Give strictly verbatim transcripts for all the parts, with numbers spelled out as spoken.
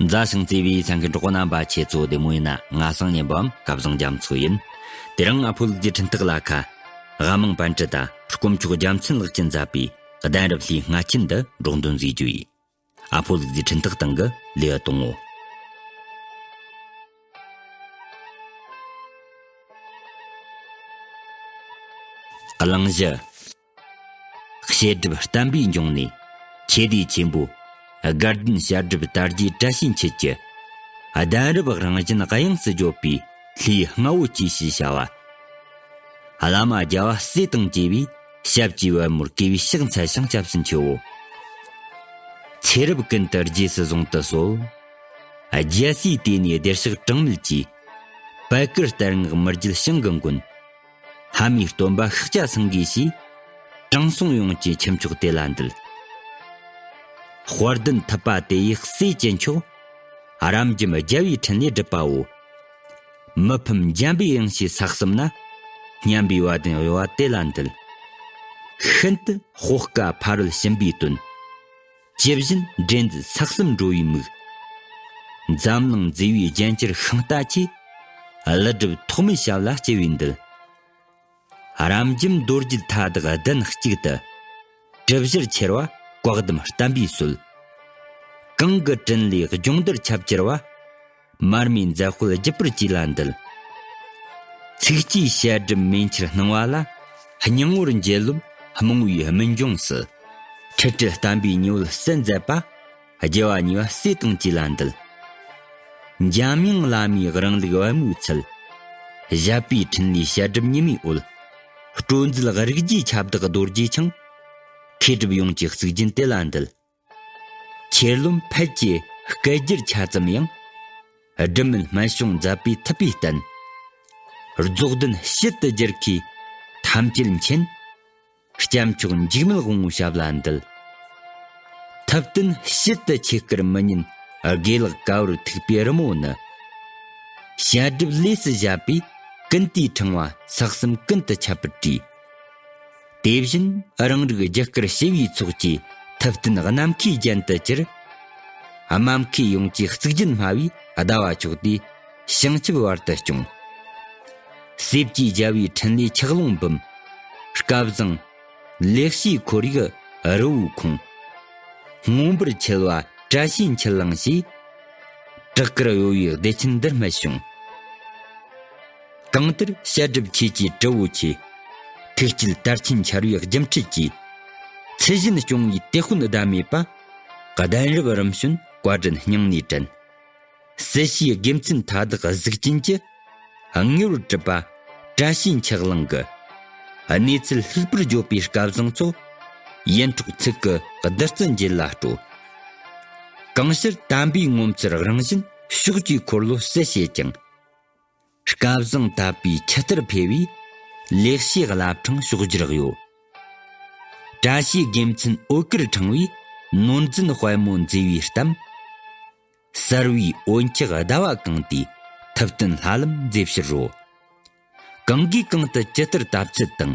མཛའ་ཞིང་བརྩེ་བའི་གསན་མཁན་གྲོགས་པོ་རྣམ་པ། ཁྱེད་ཚོ་བདེ་མོ་ཡིན་ན། ང་སང་ཉིན་པའམ་སྐལ་བཟང་རྒྱ་མཚོ་ཡིན། དེ་རིང་ཨ་ཕོ་ལུག་རྫི་འཕྲིན་སྟེགས་ལ་ཁ། དབང་མང་པཎ་ཀྲི་དང་དཀོན་མཆོག་རྒྱལ་མཚན་ལགས་ཀྱིས་མཛད་པའི་གདན་རབས་ལྷའི་རྔ་ཆེན་འདི་སྒྲོག་འདོན་མཛད་རྒྱུ་ཡིན། ཨ་ཕོ་ལུག་རྫི་འཕྲིན་སྟེགས་སྟེང་གི་ལེའུ་དང་པོ། གླེང་གཞི། བཤད་སྒྲུབ་བསྟན་པའི་འབྱུང་གནས་ཁྱེད་ལྟའི་ཆེན་པོ། དགའ་ལྡན་བཤད་སྒྲུབ་དར་རྒྱས་བཀྲ་ཤིས་འཁྱིལ་གྱི། གདན་རབས་རང་བཞིན་དབྱངས་སུ་བརྗོད་པའི་ལྷའི་རྔ་བོ་ཆེ་ཞེས་བྱ་བ། བླ་མ་རྒྱལ་བ་སྲས་དང་བཅས་པའི་ཞབས་ཀྱི་པད་མོར་བཀོད་པའི་ཕྱག་འཚལ་ཞིང་སྐྱབས་སུ་མཆིའོ། ཚེ་རབས་ཀུན་ཏུ་རྗེས་སུ་བཟུང་དུ་གསོལ། རྒྱལ་སྲས་དེ་ནས་བདེར་གཤེགས་གྲངས་མེད་ཀྱི། པད་དཀར་རྟ་རྔོག་མི་བརྒྱུད་ཞིང་གི་མགོན། ལྷ་མིའི་སྟོན་པ་ཤཱཀྱ་སེང་གེ་ཞེས། དྲང་སྲོང་ཡོངས་ཀྱི་ཁྱུ་མཆོག་དེ་ལ་འདུད། དཔལ་ལྡན་ཐུབ་པ་དེ་ཡི་སྲས་ཀྱི་མཆོག། རབ་འབྱམས་རྒྱལ་བའི་འཕྲིན་ལས་སྒྲུབ་པའོ། མི་ཕམ་འཇམ་པའི་དབྱངས་ཞེས་ས་གསུམ་ན། སྙན་པའི་བ་དན་གཡོ་བ་དེ་ལ་འདུད། ཤིན་ཏུ་དཔོག་དཀའ་ཕ་རོལ་ཕྱིན་པའི་དོན། ཇི་བཞིན་འགྲན་མཛད་ས་གསུམ་འགྲོ་བའི་མིག། འཛམ་གླིང་མཛེས་པའི་རྒྱན་གྱུར་ཤིང་རྟ་ཆེ། ཀླུ་སྒྲུབ་ཐོགས་མེད་ཞབས་ལ་སྤྱི་བོས་འདུད། རབ་འབྱམས་རྡོ་རྗེ་མཐའ་དག་ལྡན་གཅིག་ཏུ། གྲུ་བཞིར་ཁྱེར་བ་བཀའ་གདམས་བསྟན་པའི་སྲོལ། གང་གི་དྲིན་ལས་སྦྱོང་བརྡར་ཁྱབ་གྱུར་པ། མར་མེའི་མཛད་སྤྱོད་བརྒྱུད་པར་བཅས་ལ་འདུད། ཚིག་གཅིག་བཤད་སྒྲུབ་མེ་ཆར་སྣང་བ་ལ། སྙིང་པོར་འགྱེད་རློམ་རྨོངས་པའི་སྨིན་ལྗོངས་སུ། ཁྲིད་ཁྲིད་བསྟན་པའི་ཉི་འོད་གསལ་མཛད་པ། རྒྱལ་བ་གཉིས་པ་སྲས་དང་བཅས་ལ་འདུད། འཇམ་དབྱངས་བླ་མའི་རིང་ལུགས་པད་མོའི་ཚུལ། བཞད་པའི་འཕྲིན་ལས་བཤད་སྒྲུབ་ཉི་མའི་འོད། སྤྲོ་མཛད་རིགས་རྒྱུད་ཁྱབ་བདག་རྡོ་རྗེ་འཆང་། མཁས་གྲུབ་ཡོངས་ཀྱི་གཙུག་རྒྱན་དེ་ལ་འདུད། ཁྱེར་ལོ་ཕལ་གྱི་སྐད་སྒྱུར་ཆ་ཙམ་ཡང་། སྒྲུབ་མེད་སྨན་གཞུང་མཛད་པའི་ཐུབ་པའི་བསྟན། རྫོགས་ལྡན་དཔྱིད་དུ་སྒྱུར་མཁས་ཐམས་ཅད་མཁྱེན། སྐྱབས་མཆོག་འཇིགས་མེད་དབང་པོའི་ཞབས་ལ་འདུད། ཐུབ་བསྟན་དཔྱིད་དུ་ཆེ་དཀར་མི་ཉན་དགེ་ལེགས་དཀར་པོར་ཐུག་པའི་རི་མོ་ནི། བཤད་སྒྲུབ་ལས་སུ་བཞད་པའི་ཀུན་ཏུའི་ཕྲེང་བ་ས་གསུམ་ཀུན་ཏུ་ཁྱབ་པར་བྲིས། དེ་བཞིན་རང་རིགས་རྒྱུ་སྐར་ཞི་བའི་ཚོགས་ཀྱི་ཐུབ་བསྟན་ནམ་མཁའི་རྒྱན་དུ་གྱུར། དམའ་མཁས་ཡོངས་ཀྱི་གཙུག་རྒྱན་སྨྲ་བའི་ཟླ་བ་མཆོག་དེ་བྱང་ཆུབ་བར་དུ་སྐྱོང་། སྲས་ཀྱི་རྒྱལ་བའི་འཕྲིན་ལས་ཆུ་ཀླུང་འབུམ། སྐལ་བཟང་ལེགས་བཤད་ཁོར་ཡུག་རི་བོའི་ཁོངས། མངོན་པར་འཆེལ་བ་བཀྲ་ཤིས་འཁྱིལ་གླིང་ཞེས། བྲག་དཀར་གཡོ་བའི་བདེ་ཆེན་འདིར་སྨྲས་བྱུང་། གང་ལྟར་བཤད་སྒྲུབ་ཆོས་ཀྱི་གྲུ་བོ་ཆེ། ཐུགས་བསྐྱེད་དར་ཆེན་འཕྱར་བའི་སྒྱུ་འཕྲུལ་གྱིས། ཚུལ་བཞིན་སྐྱོང་བའི་དེད་དཔོན་ཟླ་མེད་པ། གདན་རབས་རིམ་བྱོན་བཀའ་དྲིན་སྙིང་ནས་དྲན། སྲིད་ཞིའི་དགེ་མཚན་མཐའ་དག་གཟུགས་ཅན་གྱི། དངོས་པོར་གྲུབ་པ་བཀྲ་ཤིས་འཁྱིལ་གླིང་གི། གནས་ཚུལ་ལྷུག་པོར་བརྗོད་པའི་སྐལ་བཟང་ཚོ། ཡིད་འཕྲོག་ཚིག་གི་བདུད་རྩི་འགྱེད་ལ་སྤྲོ། གང་ཕྱིར་དམ་པའི་ངོ་མཚར་རང་བཞིན་ཕྱོགས་ཀྱི་འཁོར་ལོ་སྲིད་བྱེད་ཅིང་། སྐལ་བཟང་དད་པའི་ཆུ་གཏེར་འཕེལ་བའི་ལེགས་བཤད་བླ་བྲང་ཕྱོགས་བཅུར་གཡོ། བཀྲ་ཤིས་དགེ་མཚན་འོད་དཀར་ཕྲེང་བའི་ནོར་འཛིན་དཔལ་མོ་མཛེས་པའི་གཏམ། གསལ་བའི་འོད་འཁྱག་ཟླ་བ་གང་དེའི་ཐུབ་བསྟན་ལྷ་ལམ་མཛེས་ཕྱིར་རོ། གང་གིས་གང་དུ་ཇི་ལྟར་བལྟ་ཚུལ་དང་།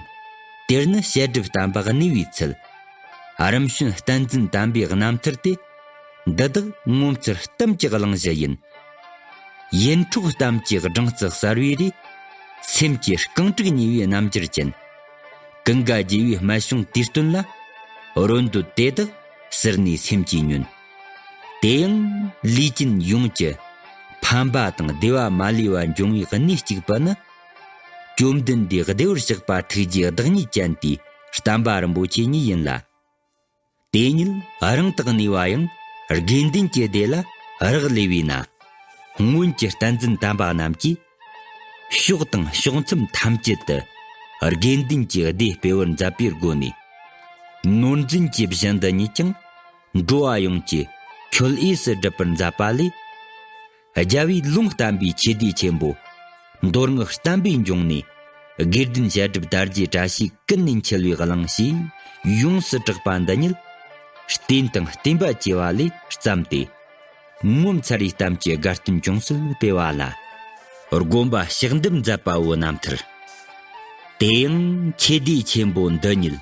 དེར་ནི་བཤད་སྒྲུབ་བསྟན་པ་གནས་པའི་ཚུལ། རིམ་བྱོན་བསྟན་འཛིན་དམ་པའི་རྣམ་ཐར་ཏེ། འདི་དག་ངོ་མཚར་གཏམ་གྱི་གླེང་གཞི་ཡིན། ཡིད་འཕྲོག་གཏམ་གྱི་སྦྲང་རྩི་གསར་བའི་རི། སེམས་ཀྱི་རྐང་དྲུག་ཉེ་བའི་རྣམ་འགྱུར་ཅན། ཀུན་དགའ་རྒྱལ་བའི་སྨད་བྱུང་དེའི་སྟོན་ལ། རོལ་འདོད་དེ་དག་ཟུར་ནས་སེམས་ཀྱིས་ཉོན། དེ་ཡང་ལུས་ཅན་ཡོངས་ཀྱི་ཕན་པ་དང་བདེ་བ་མ་ལུས་པ་འབྱུང་བའི་གནས་གཅིག་པུ་ནི། བཅོམ་ལྡན་འདས་བདེ་བར་གཤེགས་པ་ཐུགས་རྗེའི་བདག་ཉིད་ཅན་དེའི་བསྟན་པ་རིན་པོ་ཆེ་ཉིད་ཡིན་ལ། དེ་ཉིད་རང་དག་གནས་པ་ཡང་དགེ་འདུན་གྱི་སྡེ་ལ་རག་ལས་པས་ན། སྔོན་གྱི་བསྟན་འཛིན་དམ་པ་རྣམས་ཀྱིས། ཕྱོགས་དང་ཕྱོགས་མཚམས་ཐམས་ཅད་དུ་དགེ་འདུན་གྱི་སྡེ་སྤེལ་བར་མཛད་པའི་སྒོ་ནས། ནོར་འཛིན་གྱི་གཞི་འདི་ཉིད་ཀྱང་འགྲོ་བ་ཡོངས་ཀྱི་ཁྱོད་འོས་སུ་སྒྲུབ་པར་མཛད་པ་ལས། རྒྱལ་བས་ལུང་བསྟན་པའི་ཆོས་སྡེ་ཆེན་པོ། མདོ་སྔགས་བསྟན་པའི་འབྱུང་གནས། དགེ་ལྡན་བཤད་སྒྲུབ་དར་རྒྱས་བཀྲ་ཤིས་ཀུན་ནས་འཁྱིལ་བའི་གླིང་ཞེས་ཡོངས་སུ་གྲགས་པ་འདི་ཉིད། བསྟན་དང་བསྟན་པ་བཅས་པ་ལས་བརྩམས་ཏེ། ངོ་མཚར་བའི་གཏམ་གྱི་དགའ་སྟོན་ཅུང་ཟད་སྤེལ་བ་ལ། དགོན་པ་ཕྱག་འདེབས་མཛད་པ་བོ་རྣམ་ཐར། དེ་ཡང་ཆོས་སྡེ་ཆེན་པོ་འདི་ཉིད་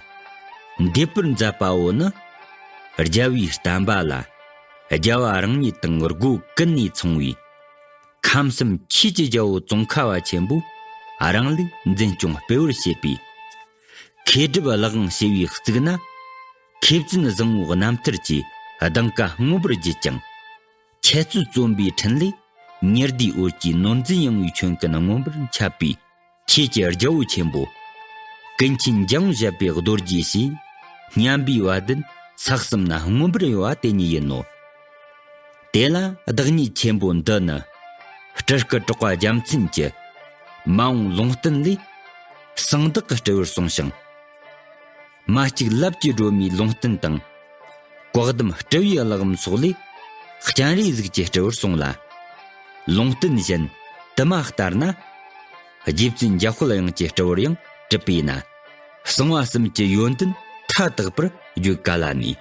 འདེབས་པར་མཛད་པ་བོ་ནི། རྒྱལ་བའི་བསྟན་པ་ལ་ རྒྱལ་བ་རང་ཉིད་དང་སྒོ་ཀུན་ནས་མཚུངས་པའི་ཁམས་གསུམ་ཆོས་ཀྱི་རྒྱལ་པོ་ཙོང་ཁ་བ་ཆེན་པོས་རང་ལུགས་འཛིན་སྐྱོང་སྤེལ་བར་བྱེད་པའི་མཁས་གྲུབ་ལག་དབང་ཞེས་པའི་གཙུག་ན། མཁས་བཙུན་བཟང་པོའི་རྣམ་ཐར་གྱི་གདེངས་ཀ་མངོན་པར་བརྒྱུད་ཅིང་། འཆད་རྩོད་རྩོམ་པའི་འཕྲིན་ལས་ཉི་ཟླའི་འོད་ཀྱིས་ནོར་འཛིན་ཡངས་པའི་ཁྱོན་ཀུན་མངོན་པར་ཁྱབ་པའི་ཆོས་ཀྱི་རྒྱལ་པོ་ཆེན་པོ། ཀུན་མཁྱེན་འཇམ་དབྱངས་བཞད་པའི་རྡོ་རྗེ་ཞེས་སྙན་པའི་བ་དན་ས་གསུམ་ན་མངོན་པར་ཡོད་པ་དེ་ཉིད་ཡིན་ནོ། དེ་ལ་བདག་ཉིད་ཆེན་པོ་འདི་ནི། སྤྲུལ་སྐུ་གྲགས་པ་རྒྱལ་མཚན་གྱི་མ་འོངས་ལུང་བསྟན་ལས། གསང་བདག་གི་སྤྲུལ་པར་གསུངས་ཤིང་། མ་གཅིག་ལབ་ཀྱི་སྒྲོན་མའི་ལུང་བསྟན་དང་། བཀའ་གདམས་སྤྲུལ་པའི་གླེགས་བམ་སོགས་ལས། སྤྱན་རས་གཟིགས་ཀྱི་སྤྲུལ་པར་གསུངས་ལ། ལུང་བསྟན་གཞན་དུ་མ་ལྟར་ན། རྗེ་བཙུན་འཇམ་དཔལ་དབྱངས་ཀྱི་སྤྲུལ་པར་ཡང་གྲུབ་པས་ན། གསང་བ་གསུམ་གྱི་ཡོན་ཏན་མཐའ་དག་པར་བརྗོད་ག་ལ་ནུས།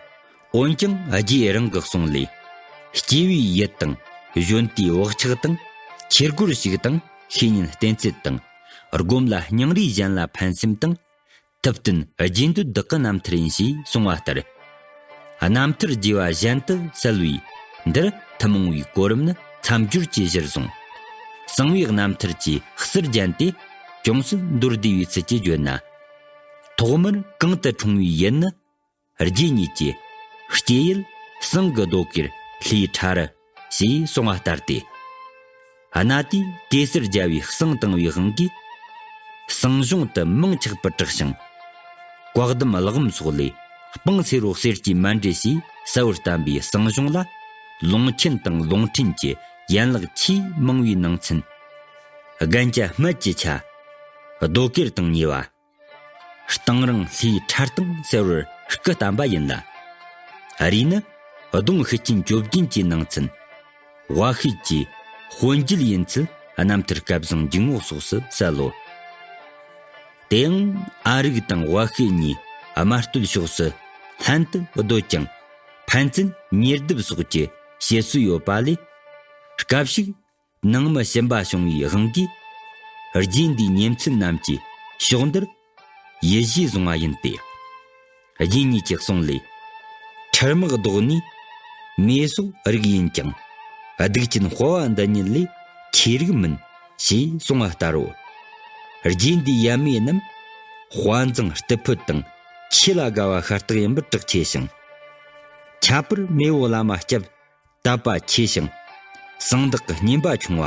འོན་ཀྱང་རྗེ་རང་གི་གསུང་ལས། སྐྱེ་བོའི་ཡུལ་དང་གཞོན་དུས་བག་ཆགས་དང་། ཆོས་སྒོར་ཞུགས་དང་ཤེས་ཉེན་བསྟེན་ཚད་དང་། སྒོམ་ལ་སྙིང་རུས་གཞན་ལ་ཕན་སེམས་དང་། ཐུབ་བསྟན་རྗེས་འདོད་བདག་གི་རྣམ་ཐར་ཡིན་ཞེས་གསུངས་པ་ལྟར། རྣམ་ཐར་རྒྱས་པ་གཞན་དུ་གསལ་བའི་འདིར་ཐུན་མོང་བའི་གོ་རིམ་ནི་མཚམས་སྦྱོར་གྱི་གཞིར་བཟུང་། གསང་བའི་རྣམ་ཐར་གྱི་ཟུར་རྒྱན་ཏེ་ཅུང་ཟད་མདོར་བསྡུས་པའི་ཚུལ་གྱིས་བརྗོད་ན། ཐོག་མར་གང་དུ་འཁྲུངས་པའི་ཡུལ་ནི། རྗེ་ཉིད་ཀྱི་སྐྱེས་ཡུལ་ཟངས་ཀྱི་རྡོ་སྐས་ལྷའི་ཁྲ་རུ་ཞེས་གསུངས་པ་ལྟར་ཏེ། གནའ་དུས་གེ་སར་རྒྱལ་པོས་བསང་བཏང་བའི་དབང་གིས། བསང་གཞོང་དུ་མིང་ཆགས་པར་གྲགས་ཤིང་། བཀའ་གདམས་གླེགས་བམ་སོགས་ལས་སྤང་སེ་རོ་གསེར་གྱི་མཎྜལ་ཞེས་གསལ་བར་བསྟན་པའི་བསང་གཞོང་ལ། ལུང་ཆེན་དང་ལུང་ཕྲན་གྱི་ཡན་ལག་ཆེས་མང་བའི་ནང་ཚན། རྒན་གྱི་སྨད་ཀྱི་ཆ། རྡོ་སྐས་དང་ཉེ་བ། སྟེང་རིང་ལྷའི་ཁྲ་སྟེང་གསལ་བར་སྐུ་བལྟམས་པ་ཡིན་ལ། རིགས་ནི་གདོང་ཤུགས་ཅན་བཅོ་བརྒྱད་ཀྱི་ནང་ཚན། དབའ་ཤོད་ཀྱི་དཔོན་རྒྱུད་ཡིན་ཚུལ་རྣམ་ཐར་སྐལ་བཟང་འཇུག་ངོགས་སོགས་སུ་གསལ་ལོ། དེའང་ཨ་རིག་དང་དབའ་ཤོད་གཉིས་དམར་སྟོད་ཕྱོགས་སུ་ལྷན་དུ་སྡོད་ཅིང་ཕན་ཚུན་ཉེ་སྡེབ་སོགས་ཀྱི་བྱེད་སྲོལ་ཡོད་པ་ལས། སྐབས་ཤིག་ནང་མི་ཞུམ་པ་བྱུང་བའི་དབང་གིས། རྗེ་འདིའི་ཉེ་ཚན་རྣམས་ཀྱིས་ཕྱོགས་འདིར་ཡིད་གཞིས་བཟུང་བ་ཡིན་ཏེ། རྗེ་ཉིད་ཀྱི་གསུང་ལས། ཁྲར་དམག་བཟློག་ནས་མེ་སོགས་རིགས་ཡིན་ཀྱང་། སྡིག་ཅན་དཔའ་བ་འདི་ཉིད་ལས་ཆོས་རིགས་མིན་ཞེས་གསུངས་པ་ལྟར་རོ། རྗེ་འདིའི་ཡབ་མེས་རྣམས་དཔའ་མཛངས་རྟུལ་ཕོད་དང་ཆོས་ལ་དགའ་བ་ཤ་སྟག་ཡིན་པར་གྲགས་ཆེ་ཞིང་། ཁྱད་པར་མེས་པོ་བླ་མ་སྐྱབས་དད་པ་ཆེ་ཞིང་། གསང་བདག་གི་བསྙེན་པ་ཆུང་བ།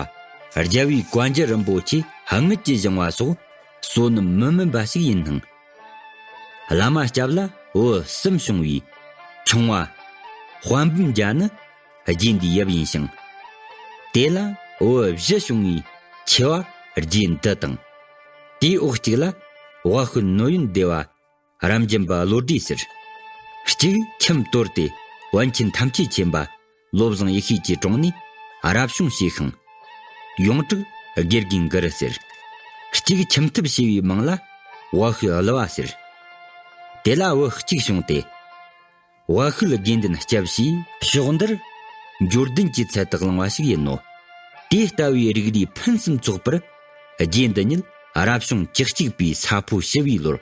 རྒྱལ་བའི་བཀའ་འགྱུར་རིན་པོ་ཆེ་དངུལ་གྱིས་བཞེངས་པ་སོགས་བསོད་ནམས་མི་དམན་པ་ཞིག་ཡིན་སྣང་། བླ་མ་སྐྱབས་ལ་བུ་གསུམ་བྱུང་བའི་ཆུང་བ། དཔལ་འབུམ་རྒྱལ་ནི་རྗེ་འདིའི་ཡབ་ཡིན་ཞིང་། དེ་ལ་བུ་བཞི་བྱུང་བའི་ཆེ་བ་རྗེ་འདི་དང་། དེའི་འོག་གཅིག་ལ་དབའ་ཤོད་ནོར་ཡོན་སྡེ་བ། རབ་འབྱམས་པ་བློ་གྲོས་ཟེར། གཅིག་ཁྱིམ་དོར་ཏེ་པཎ་ཆེན་ཐམས་ཅད་མཁྱེན་པ་བློ་བཟང་ཡེ་ཤེས་ཀྱི་དྲུང་ནས་རབ་བྱུང་བྱས་ཤིང་། ཡོངས་གྲགས་དགེ་རྒན་གུ་རུ་ཟེར། གཅིག་ཁྱིམ་ཐབ་བྱས་པའི་མིང་ལ་དབའ་ཤོད་གླུ་བ་ཟེར། དེ་ལ་བུ་གཅིག་བྱུང་སྟེ། དབའ་ཤོད་དགེ་འདུན་སྐྱབས་ཞེས་ཕྱོགས་འདིར་འབྱོར་ལྡན་གྱི་ཚད་དུ་བླངས་པ་ཞིག་ཡིན་ནོ། དེ་ལྟ་བུའི་རིགས་རུས་ཕུན་སུམ་ཚོགས་པར་རྗེ་འདི་ཉིད་རབ་བྱུང་བཅུ་གཅིག་པའི་ས་ཕོ་བྱི་བའི་ལོར།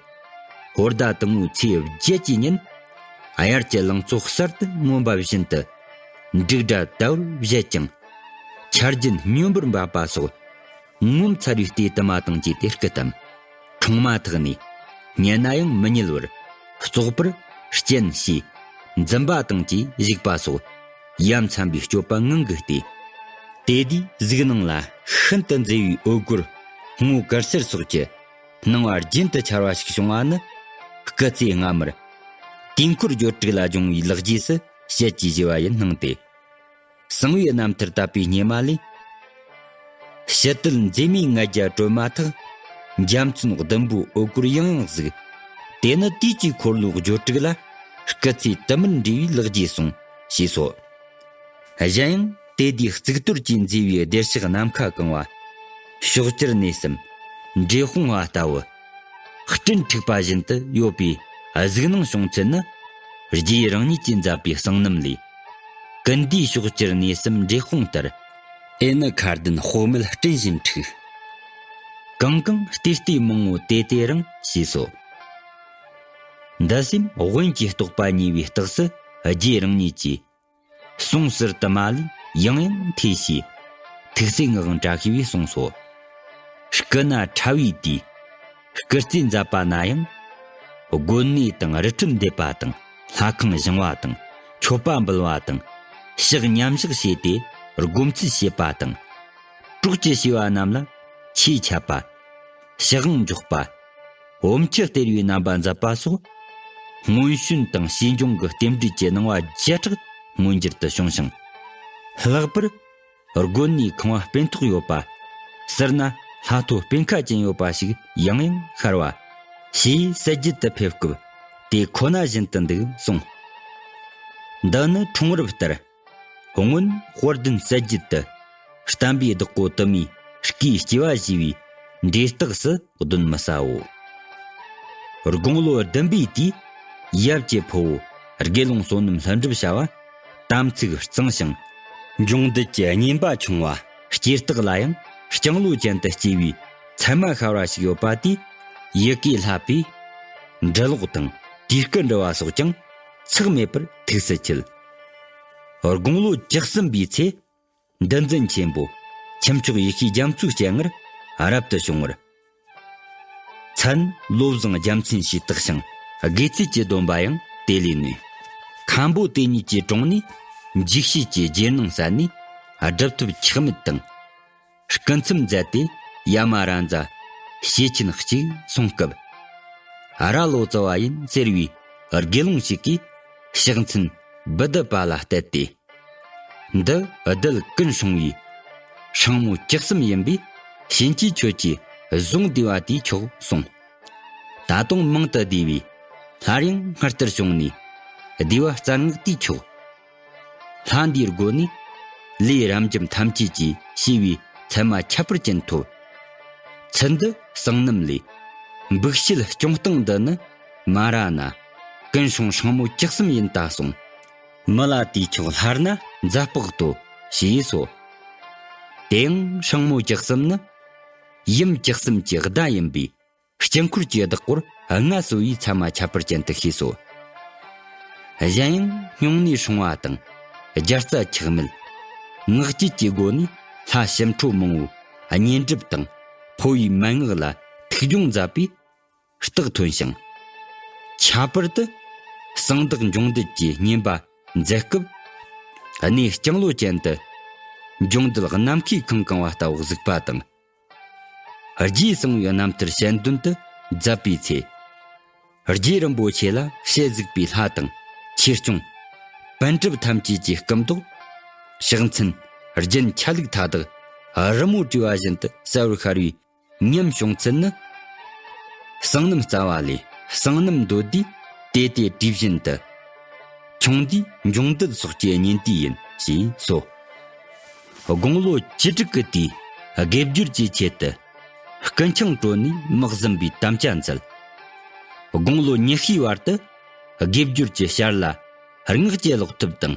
ཧོར་ཟླ་དང་པོའི་ཚེས་བརྒྱད་ཀྱི་ཉིན། དབྱར་གྱི་ལང་ཚོ་གསར་དུ་མངོན་པ་བཞིན་དུ། འབྲུག་སྒྲ་དལ་བུར་བཞད་ཅིང་། ཆར་རྒྱུན་སྙོམས་པར་འབབ་པ་སོགས། ངོ་མཚར་བའི་ལྟས་དུ་མ་དང་བཅས་ཏེ་སྐུ་བལྟམས། འཁྲུངས་མ་ཐག་ནས་ཉལ་ན་ཡང་མི་ཉལ་བར་བཙོག་པར་སྤྱན་ཞེས་འཛུམ་པ་དང་བཅས་བཞུགས་པ་སོགས་ཡ་མཚན་པའི་སྤྱོད་པ་ངང་གིས་བལྟས། དེ་དུས་གཟིགས་སྣང་ལ་ཤིན་ཏུ་མཛེས་པའི་འོད་གུར་སྔོ་དཀར་སེར་སོགས་ཀྱི་སྣང་བ་རྒྱུན་དུ་འཆར་བ་ཞིག་བྱུང་བ་ནི་སྐུ་ཚེ་སྔ་མར་དུས་འཁོར་སྦྱོར་དྲུག་ལ་སྦྱོང་བའི་ལེགས་སྐྱེས་སུ་བཤད་ཀྱི་བཞེད་པ་ཡིན་སྣང་སྟེ། གསང་བའི་རྣམ་ཐར་དད་པའི་སྙེ་མ་ལས། ཕྱི་དལ་མཛེས་མའི་ང་རྒྱལ་གྲོལ་མ་ཐག་འཇའ་ཚོན་ཟླུམ་པོའི་འོད་གུར་ཡང་ཡང་གཟིགས། དེ་ནི་དུས་ཀྱི་འཁོར་ལོའི་སྦྱོར་དྲུག་ལ། སྐུ་ཚེ་དུ་མར་འབྲེལ་བའི་ལེགས་སྐྱེས་གསུངས། ཞེས་སོ། གཞན་ཡང་དེ་དུས་གཙུག་ཏོར་གྱིས་མཛེས་པའི་བདེར་གཤེགས་ནམ་མཁའ་གང་བ། ཕྱོགས་བཅུར་གནས་གསུམ་འབྲས་སྤུངས་པ་ལྟ་བུ། སྤྲིན་འཁྲིགས་པ་བཞིན་དུ་ཡོད་པའི་གཟིགས་སྣང་བྱུང་ཚུལ་ནི། རྗེ་རང་ཉིད་ཀྱིས་མཛད་པའི་གསང་རྣམ་ལས། ཀུན་འདུས་ཕྱོགས་བཅུར་གནས་གསུམ་འབྲས་སྤུངས་ལྟར། ཨེ་ནི་ཁ་ལྡན་དཔག་མེད་སྤྲིན་བཞིན་འཁྲིགས། གང་གང་བལྟས་བལྟས་མང་པོ་དེ་དེ་རང་། ཞེས་སོ། འདི་སེམས་དབོན་གྱི་རྟོགས་པ་ཉེ་བའི་རྟགས་སུ་རྗེ་རང་ཉིད་ཀྱིས། གསུང་ཟུར་དུ་མ་ལུས་ཡང་ཡང་ཐོས་ཤིང་། ཐུགས་སྲས་ངག་དབང་བཀྲ་ཤིས་པས་གསུངས་སོ། སྐུ་ན་ཕྲ་བའི་དུས། སྐུ་རྩེ་མཛད་པ་ན་ཡང་། དགོན་གནས་དང་རི་ཁྲོད་འདེབས་པ་དང་། ལྷ་ཁང་བཞེངས་པ་དང་། མཆོད་པ་འབུལ་བ་དང་། ཕྱག་མཉམ་བཞག་བྱས་ཏེ་སྒོམ་ཚུལ་བྱེད་པ་དང་། གྲོགས་ཀྱི་བྱས་པ་རྣམས་ལ་ཆོས་འཆད་པ། ཕྱག་དབང་འཇོག་པ། འོམ་ཆུ་སྟེར་བའི་རྣམ་པ་མཛད་པ་སོགས། སྔོན་བྱོན་དང་ཕྱིས་འབྱུང་གི་རྟེན་འབྲེལ་གྱི་སྣང་བ་བརྒྱ་ཕྲག་མངོན་འགྱུར་དུ་བྱུང་ཞིང་། ལྷག་པར། དགོན་ནས་ཁང་བ་སྤུས་མཐོ་ཡོད་པ། ཟུར་ན་ལྷ་ཐོ་སྤུས་ཁ་ཅན་ཡོད་པ་ཞིག་ཡང་ཡང་ཤར་བ། ཞེས་གསལ་བརྗོད་དུ་ཕེབས་སྐབས་དེ་ཁོ་ན་བཞིན་དུ་འདུག་གསུངས། འདི་ནི་འཁྲུངས་རབས་ལྟར། སྔོན་དཔལ་ལྡན་གསལ་བརྗོད་དུ། བསྟན་པའི་བདག་པོ་དུ་མའི་སྐུའི་སྐྱེ་བ་ཞེས་པའི་འབྲས་རྟགས་སུ་གདོན་མི་ཟའོ། དགུང་ལོ་བདུན་པའི་དུས། ཡབ་ཀྱི་ཕུ་བོ་དགེ་སློང་བསོད་ནམས་ལྷུན་གྲུབ་བྱ་བ་དམ་ཚིག་གཙང་ཞིང་། འབྱུང་འདུལ་གྱི་སྙན་པ་ཆུང་བ། སྐྱེས་རྟགས་ལ་ཡང་ལྕང་ལོ་ཅན་དུ་སྐྱེས་པའི་མཚན་མ་ཤར་བ་ཞིག་ཡོད་པ་དེས། ཡི་གེ་བསླབ་པས། འབྲི་ཀློག་དང་དུས་སྐད་འབྲི་བ་སོགས་ཀྱང་ཚེགས་མེད་པར་ཐུགས་སུ་ཆུད། དགུང་ལོ་བཅུ་གསུམ་པའི་ཚེ། འདུལ་འཛིན་ཆེན་པོ་ཁྱུ་མཆོག་ཡེ་ཤེས་རྒྱ་མཚོའི་སྤྱན་སྔར་རབ་ཏུ་བྱུང་བར། མཚན་བློ་བཟང་རྒྱལ་མཚན་ཞེས་བཏགས་ཤིང་། དགེ་ཚུལ་གྱི་སྡོམ་པ་ཡང་དེ་ལས་ནོས། མཁན་པོ་དེ་ཉིད་ཀྱི་དྲུང་ནས་འཇིགས་བྱེད་ཀྱི་རྗེས་གནང་གསན་ནས། སྒྲུབ་ཐབས་ཆག་མེད་དང་། སྐུ་མཚམས་མཛད་དེ་ཡ་མ་ར་མཛའ་ཞེ་ཆེན་གཅིག་གསུངས་སྐབས། རྭ་ལོ་ཙཱ་བ་ཡིན་ཟེར་བའི་དགེ་སློང་ཞིག་གིས་ཕྱག་མཚན་བུ་དུ་པ་ལ་གཏད་དེ། འདི་རྡུལ་ཀུན་སྲུང་བའི་སྲིང་མོ་བཅུ་གསུམ་ཡིན་པས། ཕྱིན་ཆད་ཁྱོད་ཀྱིས་བཟུང་བསྡུས་པ་དེས་ཆོག་གསུངས། ད་དུང་མང་དུ་བསྡུས་པས་སླར་ཡང་སྔར་ལྟར་བྱུང་ནས། བསྡུས་པ་རྩ་སྔགས་དེས་ཆོག། ལྷ་འདིའི་སྒོ་ནས་ལས་རབ་འབྱམས་ཐམས་ཅད་ཀྱིས་བྱས་པའི་མཚན་མ་ཁྱད་པར་ཅན་ཐོབ། ཚུལ་འདི་གསང་རྣམ་ལས། འབུགས་བཤད་སྐྱོང་སྟངས་འདི་ནི་མ་ར་ན། ཀུན་སྲུང་སྲིང་མོ་བཅུ་གསུམ་ཡིན་ད་གསུངས། མི་ལ་དེས་ཆོག་སླར་ན་མཛའ་དཔོག་ཏོ་ཞེས་སོ། དེ་ཡང་སྲིང་མོ་བཅུ་གསུམ་ནི། ཡུམ་བཅུ་གསུམ་གྱི་བརྡ་ཡིན་པས། དཀྱིལ་འཁོར་གྱི་བདག་པོར་ལྔ་གསོལ་བའི་མཚན་མ་ཁྱད་པར་ཅན་དུ་ཤེས་སོ། གཞན་ཡང་སྨྱུང་གནས་སྲུང་བ་དང་། རྒྱལ་རྩ་ཆག་མེད། ངག་བཅད་ཀྱི་སྒོ་ནས་ལྷ་ཞིམ་ཁྲོ་མང་བོའི་བསྙེན་སྒྲུབ་དང་ཕོ་བའི་མན་ངག་ལ་ཐུགས་སྦྱོང་མཛད་པས་རྟགས་ཐོན་ཞིང་། ཁྱད་པར་དུ་གསང་བདག་འབྱུང་འདུལ་གྱི་བསྙེན་པ་མཛད་སྐབས། གནས་ལྕང་ལོ་ཅན་དུ་འབྱུང་འདུལ་ནམ་མཁའི་ཁང་བཀང་བ་ལྟ་བུ་གཟིགས་པ་དང་། རྗེས་གསང་བའི་རྣམ་ཐར་ཞལ་འདོན་དུ་མཛད་པའི་ཚེ། རྗེ་རིན་པོ་ཆེ་ལ་ཞལ་གཟིགས་པའི་ལྷ་དང་ཆོས་སྐྱོང་། པཎ་གྲུབ་ཐམས་ཅད་ཀྱི་སྐུ་མདོག། ཕྱག་མཚན། རྒྱན་ཆ་ལུགས་མཐའ་དག་རི་མོ་བྲིས་པ་བཞིན་དུ་གསལ་བར་ཤར་བའི་ཉམས་བྱུང་ཚུལ་ནི། གསང་རྣམ་རྩ་བ་ལས་གསང་རྣམ་མདོ་སྡེའི་དེ་དེ་བྲིས་བཞིན་དུ། ཁྱུང་འདུས་འབྱུང་འདུལ་སོགས་ཀྱི་བསྙེན་དུས་ཡིན་ཞེས་སོ། དགུང་ལོ་བཅུ་དྲུག་གི་དུས་དགེ་སྦྱོར་གྱི་ཆེད་དུ། སྐུ་འཆང་གྲོལ་ནས་དམག་ཟིན་པའི་དམ་བཅའ་མཛད། དགུང་ལོ་ཉི་ཤུའི་བར་དུ་དགེ་སྦྱོར་གྱི་ཞར་ལ་སྔགས་ཀྱི་ཀློག་ཐབས་དང་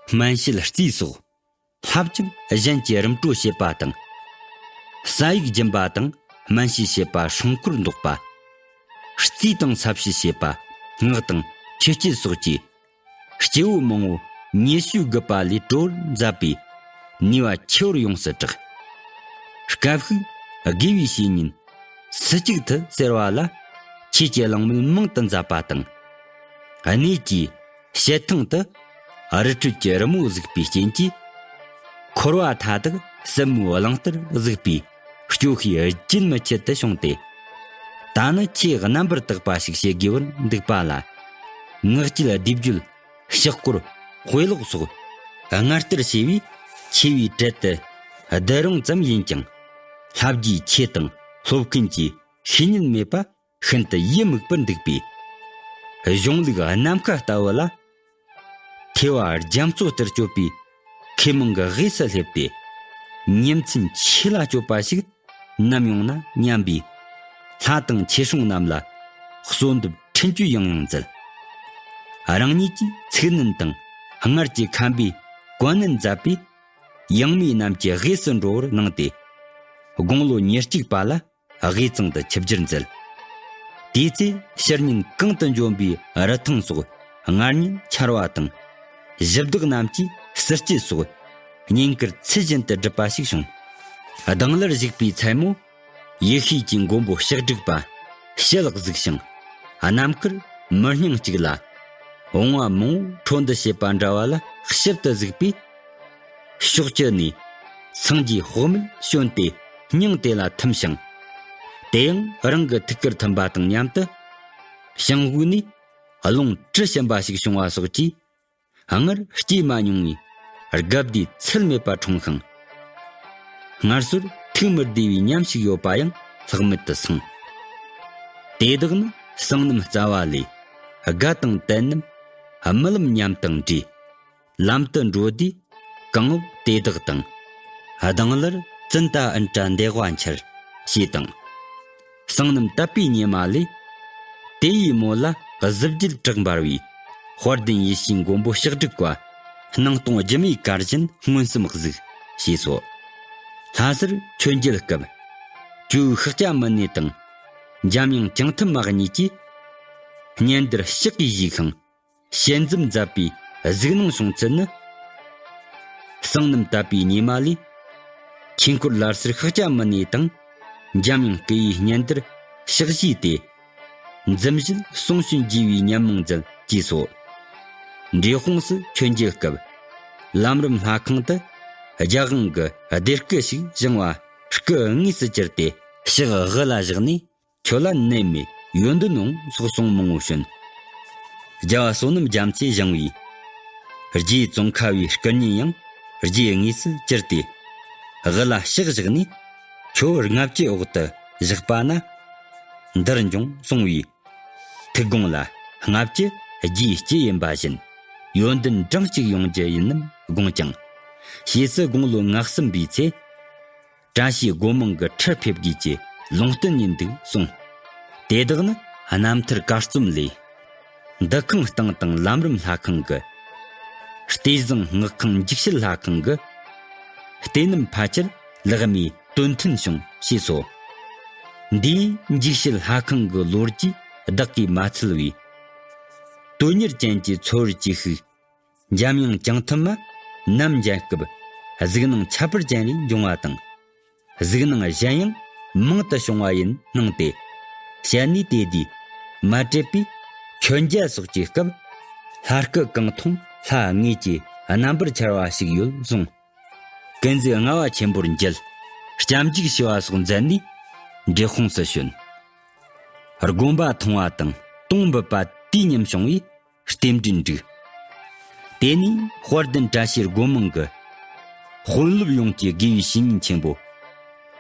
སྨན་དཔྱད་རྩིས་སོགས། ལྷབ་ཀྱང་གཞན་གྱི་རིམ་གྲོ་བྱེད་པ་དང་། ཟ་ཡིག་སྦྱིན་པ་དང་སྨན་དཔྱད་བྱེད་པ་སྲུང་འཁོར་འདོགས་པ། རྩིས་དང་ས་བྱི་བྱེད་པ། སྔགས་དང་ཆོས་སྤྱོད་སོགས་ཀྱི་སྐྱེ་བོ་མང་བོ་ཉེ་ཞུའི་རྒུད་པ་ལས་གྲོལ་བར་མཛད་པས་ནུས་པ་ཆེ་བར་ཡོངས་སུ་གྲགས། སྐབས་ཤིག་དགེ་བའི་བཤེས་གཉེན་སུ་གཅིག་ཐུ་ཟེར་བ་ལ་ཆོས་ཀྱི་གླེང་མོལ་མང་དུ་མཛད་པ་དང་། གནས་ཀྱི་བཤད་ཐང་དུ་རི་ཁྲོད་ཀྱི་རི་མོ་གཟིགས་པའི་རྐྱེན་གྱིས། འཁོར་བ་མཐའ་དག་ཟབ་མོའི་གླིང་ལྟར་གཟིགས་པའི་སྐྱོ་ཤས་རྒྱུན་མི་འཆད་དུ་བྱུང་སྟེ། ད་ནི་ཆེས་རྣམ་པར་དག་པ་ཞིག་བྱེད་དགོས་པར་འདུག་པ་ལ། ངག་བཅད་སྡེབ་བརྗོད་ཕྱག་སྐོར་དཔེ་ཀློག་སོགས་སྔར་ལྟར་བྱས་པས་ཆེ་བའི་གྲལ་དུ་བསྡུ་རུང་ཙམ་ཡིན་ཀྱང་། ལྷ་རྗེའི་ཆོས་དང་སློབ་མཁན་གྱི་ཤེས་ཉེན་མེད་པ་ཤིན་ཏུ་ཡིད་མུག་པར་འདུག་པས། གཞུང་ལུགས་ནམ་མཁའ་ལྟ་བུ་ལ། ཐོས་པ་རྒྱ་མཚོ་ལྟར་གཅོད་པའི་མཁས་མང་གི་དབུས་སུ་སླེབས་ཏེ། ཉིན་མཚན་ཆོས་ལ་སྤྱོད་པ་ཞིག་ནམ་ཡོང་ན་སྙམ་པའི་ལྷ་དང་ཆོས་སྲུང་རྣམས་ལ་གསོལ་འདེབས་འཕྲིན་བཅོལ་ཡང་ཡང་མཛད། རང་ཉིད་ཀྱིས་ཚིག་སྣོན་དང་སྔར་གྱི་མཁན་པོས་གོ་སྣོན་མཛད་པས། ཡང་མོས་རྣམས་ཀྱི་དབུས་སུ་འགྲོ་བར་གནང་སྟེ། དགུང་ལོ་ཉེར་གཅིག་པ་ལ། དབུས་གཙང་དུ་ཆིབས་བསྒྱུར་མཛད། དེའི་ཚེ་ཕྱིར་ཉིན་གང་དུ་འབྱོན་པའི་རི་ཐང་སོགས་སྔར་ཉིན་ཆར་བ་དང་། གཞི་བདག་རྣམས་ཀྱིས་ གསེར་སྐྱེས་སོགས་བསྙེན་བཀུར་ཚུལ་བཞིན་དུ་བསྒྲུབས་པ་ཞིག་བྱུང་། གདང་ལར་བཞུགས་པའི་མཚན་མོ། ཡེ་ཤེས་ཀྱི་མགོན་པོ་ལྕགས་སྒྲོག་པ་ཞལ་གཟིགས་ཤིང་། རྣམ་དཀར་མི་སྙིང་གཅིག་ལ། བུང་བ་མང་པོ་འཕྲོ་འདུ་བྱེད་པ་འདྲ་བ་ལ་ཞིབ་ཏུ་གཟིགས་པས། ཕྱོགས་བཅུ་ནས་སངས་རྒྱས་དཔག་མེད་བྱོན་ཏེ་སྙིང་དེ་ལ་ཐིམ་ཞིང་། དེ་ཡང་རང་གི་ཐུགས་ཀར་ཐིམ་པ་དང་མཉམ་དུ། ཤིང་དབུས་ནས་རླུང་དྲི་ཞིམ་པ་ཞིག་བྱུང་བ་སོགས་ཀྱིས། སྔར་སྐྱེས་མ་མྱོང་བའི་དགའ་བདེ་ཚད་མེད་པ་འཁྲུངས་ཤིང་། སྔར་སོར་ཐུགས་མི་བདེ་བའི་ཉམས་ཤིག་ཡོད་པ་ཡང་ལྷག་མེད་དུ་སངས། དེ་དག་ནི་སང་ནམ་རྩ་བ་ལས། དགའ་དང་དད་རྣམས་རྨི་ལམ་ཉམས་དང་འདྲེས། ལམ་དུ་འགྲོ་དུས་གང་བབ་དེ་དག་དང་། གདང་ལར་ཙན་ད་ཨིན་ཏྲ་འདེ་ཝ་འཆར། ཞེས་དང་། སང་ནམ་དད་པའི་ཉི་མ་ལས། དེ་ཡི་མོད་ལ་གཟི་བརྗིད་བྲག་འབར་བའི། དཔལ་ལྡན་ཡེ་ཤེས་མགོན་པོ་ལྕགས་སྒྲོག་པ། སྣང་སྟོང་སྒྱུ་མའི་གར་བཞིན་མངོན་སུམ་གཟིགས། ཞེས་སོ། ལྷ་སར་མཆོད་མཇལ་སྐབས། ཇོ་བོ་ཤཱཀྱ་མུ་ནེ་དང་། འཇམ་དབྱངས་བྱང་ཐུབ་མ་གཉིས་ཀྱིས། སྙན་དར་ཕྱག་གིས་བཞེས་ཤིང་། ཞལ་འཛུམ་མཛད་པའི་གཟིགས་སྣང་བྱུང་ཚུལ་ནི། སང་ནམ་དད་པའི་ཉི་མ་ལས། ཆོས་འཁོར་ལྷ་སར་ཤཱཀྱ་མུ་ནེ་དང་། འཇམ་དབྱངས་སྐུ་ཡི་སྙན་དར་ཕྱག་བཞེས་ཏེ། འཛུམ་བཞད་གསུང་བྱོན་རྒྱས་པའི་ཉམས་མྱོང་མཛད་ཅེས་སོ། འབྲས་སྤུངས་སུ་མཆོད་མཇལ་སྐབས། ལམ་རིམ་ལྷ་ཁང་དུ་རྒྱ་དབང་གི་སྡེར་སྐུ་ཞིག་བཞེངས་པ་སྐུ་དངོས་སུ་གྱུར་ཏེ་ཕྱག་དབུ་ལ་བཞག་ནས། ཁྱོད་ལ་ནད་མེད་ཡོན་ཏན་འོང་སོགས་གསུང་མང་པོ་བྱོན། རྒྱལ་བ་བསོད་ནམས་རྒྱ་མཚོས་བཞེངས་པའི་རྗེ་ཙོང་ཁ་བའི་སྐུ་བརྙན་ཡང་རྗེ་དངོས་སུ་གྱུར་ཏེ། དབུ་ལ་ཕྱག་བཞག་ནས་ཁྱོད་ལྔ་བཅུའི་འོག་ཏུ་བཞག་པ་ན་འདིར་འབྱུང་གསུང་བའི་ཐུགས་དགོངས་ལ། ལྔ་བཅུ་རྗེའི་སྤྱི་ཡིན་པ་བཞིན་ཡོན་ཏན་གྲངས་གཅིག་ཡོང་རྒྱུ་ཡིན་ནམ་དགོངས་ཀྱང་། ཞེས་སུ་དགུང་ལོ་ང་གསུམ་པའི་ཚེ། བཀྲ་ཤིས་སྒོ་མང་གི་ཁྲིར་ཕེབས་དགོས་ཀྱི་ལུང་བསྟན་ཡིན་འདུག་གསུངས། དེ་དག་ནི་རྣམ་ཐར་གར་རྩོམ་ལས། འདུ་ཁང་སྟེང་དང་ལམ་རིམ་ལྷ་ཁང་གི། ལྟས་བཟང་སྔགས་ཁང་འཇིགས་བྱེད་ལྷ་ཁང་གི། ལྟས་རྣམས་ཕལ་ཆེར་ལེགས་སྨྲས་དོན་མཐུན་བྱུང་ཞེས་སོ། འདིའི་འཇིགས་བྱེད་ལྷ་ཁང་གི་ལོ་རྒྱུས་བདག་གིས་མ་འཚོལ་བས། དོན་གཉེར་ཅན་གྱི་ཚོར་བར་གྱིས་ཤིག་འཇམ་དབྱངས་བྱང་ཐུབ་མ་ནམ་མཇལ་སྐབས་གཟིགས་སྣང་ཁྱད་པར་ཅན་རེ་འབྱུང་བ་དང་། གཟིགས་སྣང་གཞན་ཡང་མང་དུ་བྱུང་བ་ཡིན་སྣང་སྟེ། ཞལ་ནས་དེ་དུས་མ་བྲེལ་པའི་མཆོད་མཇལ་སོགས་ཀྱི་སྐབས། ལྷ་སྐུ་གང་མཐོང་ལྷ་དངོས་ཀྱི་རྣམ་པར་འཆར་བ་ཞིག་ཡོད་གསུངས། ཀུན་གཟིགས་ལྔ་བ་ཆེན་པོར་མཇལ། སྐྱབས་འཇུག་ཞུ་བ་སོགས་མཛད་ནས་འབྲས་སྤུངས་སུ་བྱོན། དགོན་པ་མཐོང་བ་དང་དུང་འབུད་པ་དུས་མཉམ་བྱུང་བས། རྟེན་འབྲེལ་འགྲིག་དེ་ནས་དཔལ་ལྡན་བཀྲ་ཤིས་སྒོ་མང་གི་དཔོན་སློབ་ཡོངས་ཀྱི་དགེ་བའི་བཤེས་གཉེན་ཆེན་པོ་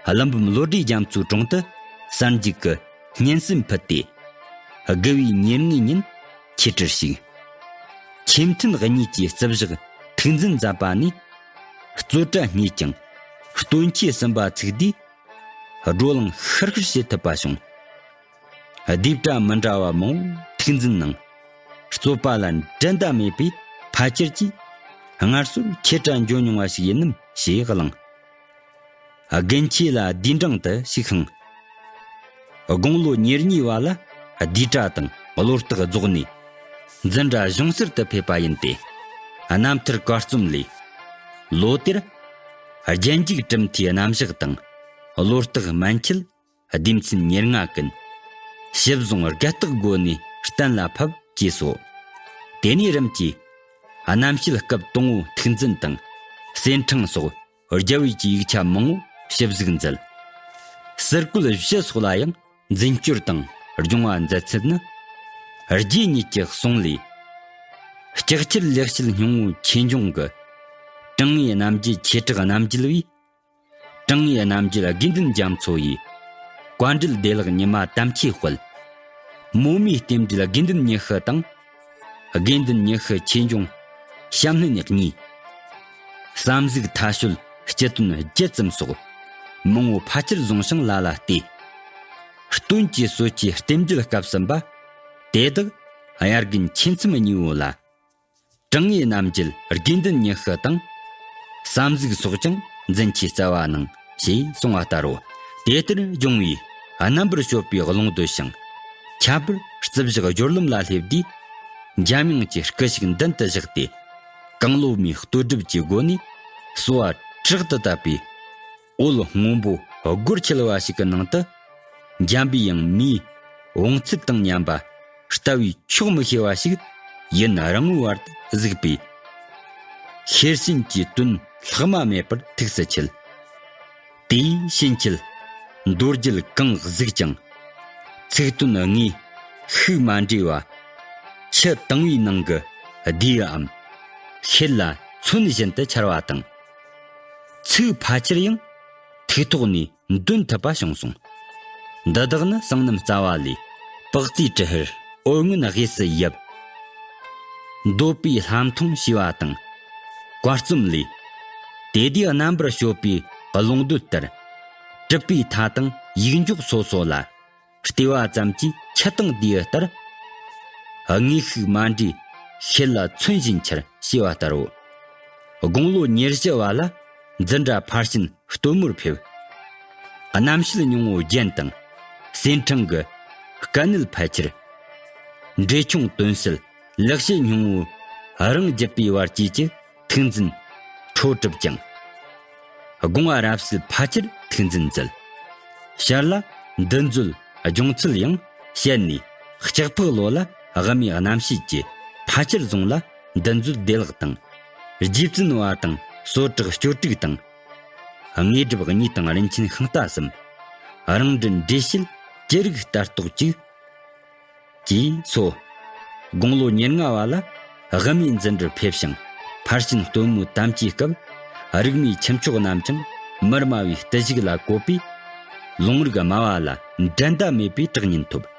ཀླུ་འབུམ་བློ་གྲོས་རྒྱ་མཚོའི་དྲུང་དུ་གསར་འཇུག་གི་སྙན་སེམས་ཕུལ་ཏེ། དགེ་བའི་ཉེར་ལྔའི་ཉིན་ཆོས་ཁྲིར་ཞུགས། ཆོས་མཐུན་གཉིས་ཀྱི་རྩིབས་བཞག་ཐུགས་འཛིན་མཛད་པ་ནས་རྩོད་གྲྭ་གཉིས་ཀྱང་སྟོན་ཆོས་གསུམ་པ་ཚུགས་དུས། བགྲོ་གླེང་ཤུལ་ཤུལ་བྱེད་ཐུབ་པ་བྱུང་། ལྡེབས་གྲྭ་མི་འདྲ་བ་མང་པོ་ཐུགས་འཛིན་གནང་། རྩོད་པ་ལ་འགྲན་ཟླ་མེད་པའི་ཕལ་ཆེར་གྱིས་སྔར་སོར་ཆོས་གྲྭར་འབྱོན་མྱོང་བ་ཞིག་ཡིན་ནམ་ཞེས་གླེང་། དགུན་ཆོས་ལ་ལྡེབས་འབྲིང་དུ་ཞུགས་ཤིང་། དགུང་ལོ་ཉེར་གཉིས་པ་ལ་ལྡེབས་གྲྭ་དང་བློ་རྟགས་རྫོགས་ནས་འཛིན་གྲྭ་གཞུང་གསར་དུ་ཕེབས་པ་ཡིན་ཏེ། རྣམ་ཐར་གར་རྩོམ་ལས། ལོ་དེར་རྒྱན་འཇུག་གྲུབ་མཐའི་རྣམ་གཞག་དང་བློ་རྟགས་མན་ཆད་སྡེ་ཚན་ཉེར་ལྔ་ཀུན་ཞིབ་བཟུང་བརྒལ་བརྟག་སྒོ་ནས་གཏན་ལ་ཕབ་ཅེས་སོ། དེ་ནས་རིམ་གྱིས་རྣམ་བཤད་སྐབས་དང་པོ་ཐུགས་འཛིན་དང་གསེར་ཕྲེང་སོགས་རྒྱལ་བའི་གི་ཡིག་ཆ་མང་པོ་ཞིབ་གཟིགས་མཛད། ཟུར་བཀོད་བཞི་སོགས་ལ་ཡང་འཛིན་སྐྱོར་དང་སྦྱོང་བ་མཛད་ཚུལ་ནི། རྗེ་ཉིད་ཀྱི་གསུང་ལས། ལྕགས་ཁྱེར་ལེགས་བཤད་སྙིང་པོའི་ཆོས་འབྱུང་གི། དྲང་ངེས་རྣམ་འབྱེད་ཆོས་གྲགས་རྣམ་འབྱེད་པའི། དྲང་ངེས་རྣམ་འབྱེད་དགེ་འདུན་རྒྱ་མཚོ་ཡི། བཀའ་འགྲེལ་བདེ་བླག་ཉི་མ་དམ་ཆོས་དཔལ། མོ་མིའི་རྟེན་འབྲེལ་དགེ་འདུན་ཉི་ཤུ་དང་། དགེ་འདུན་ཉི་ཤུ་ཆོས་འབྱུང་བཤམས་ལྷན་གཉིས། བསམ་གཟིགས་མཐའ་དཔྱོད་སྤྱི་དོན་བརྒྱད་ཙམ་སོགས་མང་པོ་ཕལ་ཆེར་བཟུང་ཞིང་ལ་ལ་བལྟས། སྟོན་གྱི་སྲོལ་གྱི་རྟེན་འབྲེལ་སྐབས་གསུམ་པ། དེ་དག་དབྱར་དགུན་ཆོས་མཚམས་གཉིས་པོ་ལ། དྲང་ངེས་རྣམ་འབྱེད་དགེ་འདུན་ཉི་ཤུ་དང་། བསམ་གཟིགས་སོགས་ཀྱང་འཛིན་ཆོས་རྩ་བ་གནང་ཞེས་གསུངས་པ་ལྟར་རོ། དེ་ལྟར་སྦྱོང་བའི་རྣམ་པར་དཔྱོད་པའི་ཀློང་བརྡོལ་ཞིང་། ཁྱད་པར་རྩིབས་བཞག་སྦྱོར་ལམ་ལ་སླེབས་དུས། འཇམ་དབྱངས་ཀྱི་སྐུ་ཞིག་མདུན་དུ་བཞག་སྟེ། གང་བློ་མའི་ལྟོ་སྒྲུབ་ཀྱི་སྒོ་ནས་གསོལ་བ་དྲག་ཏུ་བཏབ་པའི་འོད་སྔོན་པོ་སྒོར་ཁྱིལ་བ་ཞིག་གི་ནང་དུ། འཇམ་པའི་དབྱངས་མིའི་འོང་ཚུལ་དང་མཉམ་པ་ལྟ་བས་ཆོག་མི་ཤེས་པ་ཞིག་ཡུན་རིང་བོའི་བར་དུ་གཟིགས་པས། ཤེར་ཕྱིན་གྱི་དོན་ལྷག་མ་མེད་པར་ཐུགས་སུ་ཆུད། དེའི་ཕྱིན་ཆད་མདོ་རྒྱུད་གང་གཟིགས་ཀྱང་། ཚིག་དོན་དངོས་ཤུགས་མ་འདྲེས་པ། ཆུ་དྭངས་པའི་ནང་གི་བསྡུས་པའམ། ཤེལ་ལ་མཚོན་བཞིན་དུ་འཆར་བ་དང་། ཚིག་ཕལ་ཆེར་ཡང་ཐིག་ཐོག་ནས་འདོན་ཐུབ་པ་བྱུང་སོང་། འདི་དག་ནི་གསང་རྣམ་རྩ་བ་ལས་དཔག་ཚད་དྲི་ཧར་འོད་སྔོན་དབུས་སུ་ཡིབ། འདོད་པའི་ལྷ་མཐོང་ཞེས་པ་དང་། བཀའ་རྩོམ་ལས། དེ་དུས་རྣམ་པར་དཔྱོད་པའི་ཀློང་རྡོལ་ལྟར། གྲུབ་པའི་མཐའ་དང་ཡིག་འཇོག་སོ་སོ་ལ། ལྟེ་བ་ཙམ་གྱིས་ཆུ་དྭངས་བསྡུས་ལྟར། དངོས་ཤུགས་མ་འདྲེས་ཤེལ་ལ་མཚོན་བཞིན་འཆར་ཞེས་པ་ལྟར་རོ། དགུང་ལོ་ཉེར་བཞི་བ་ལ་འཛིན་གྲྭ་ཕར་ཕྱིན་སྟོན་མོར་ཕེབས། རྣམ་བཤད་སྙིང་པོ་རྒྱན་དང་གསེར་ཕྲེང་གི་དཀའ་གནད་ཕལ་ཆེར། འགྲེལ་ཆུང་དོན་གསལ་ལེགས་བཤད་སྙིང་པོ་རང་བརྒྱུད་པའི་བར་བཅས་ཀྱི་ཐུགས་འཛིན་འཕྲོ་གྲུབ་ཅིང་། དགོངས་པ་རབ་གསལ་ཕལ་ཆེར་ཐུགས་འཛིན་མཛད། ཞར་ལ་འདུ་མཛོད་སྦྱོང་ཚུལ་ཡང་བཤད་ནས། ལྕགས་ཕག་ལོ་ལ་དབུ་མའི་རྣམ་བཤད་ཀྱི་ཕལ་ཆེར་རྫོང་ལ་འདུ་མཛོད་བདེ་བླག་དང་། རྗེ་བཙུན་བར་དང་སོ་བྲག་སྐྱོར་དྲུག་དང་། དངོས་གྲུབ་གཉིས་དང་རིན་ཆེན་ཤིང་རྟ་གསུམ། རང་འགྲེལ་འགྲེལ་བཤད་ཅི་རིགས་ལྟ་རྟོག་ཅིག་ཅེས་སོ། དགུང་ལོ་ཉེར་ལྔ་བ་ལ་དབུ་མའི་འཛིན་གྲྭར་ཕེབས་ཤིང་། ཕར་ཕྱིན་སྟོན་མོའི་དམ་བཅའི་སྐབས། རིག་མའི་ཁྱུ་མཆོག་རྣམས་ཀྱང་མི་སྨྲ་བའི་བརྟུལ་ཞུགས་ལ་བཀོད་པས། ལུང་རིགས་སྨྲ་བ་ལ་འགྲན་ཟླ་མེད་པའི་གྲགས་སྙན་ཐོབ།